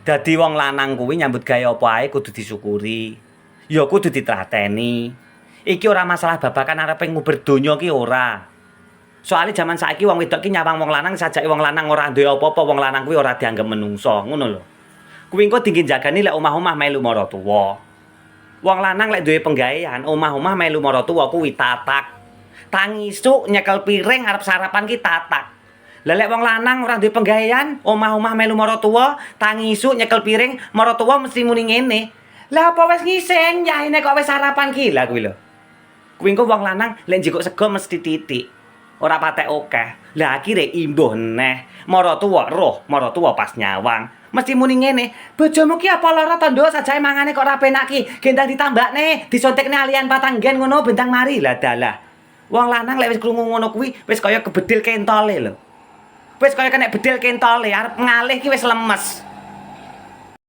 Dadi wong lanang kuwi nyambut gawe apa ae kudu disyukuri. Ya kudu ditlateni. Iki ora masalah babakan arepe nguber donya ki ora. Soale jaman saiki wong wedok ki nyawang wong lanang, sajake wong lanang ora duwe apa-apa, wong lanang kuwi ora dianggep menungso, ngono lho. Kuwi engko dinggo jagani lek omah-omah melu maratuwa. Wong lanang lek duwe penggawean, omah-omah melu maratuwa kuwi tatak. Tangi isuk nyekel piring arep sarapan ki tatak. Lah lek wong lanang ora duwe penggawean, omah-omah melu maratuwa, tangi isuk nyekel piring, maratuwa mesti muni ngene. "Lah apa wis ngising, yaene kok wis sarapan ki?" Lah kuwi lho. Kuwi engko wong lanang lek njikuk sego mesti titik. Ora patek akeh. Lah akhire imbuh neh. Maratuwa roh, maratuwa pas nyawang. Mesti muni ngene, "Bojomu ki apa lara to, Nduk? Sajake mangane kok ora penak ki. Gendang ditambakne, disuntikne alian patang gen ngono bentang mari." Lah dalah. Wong lanang lek wis krungu ngono kuwi wis kaya kebedil kentole lho. Wis kaya kena bedil kentole, arep ngalih ki wis lemes.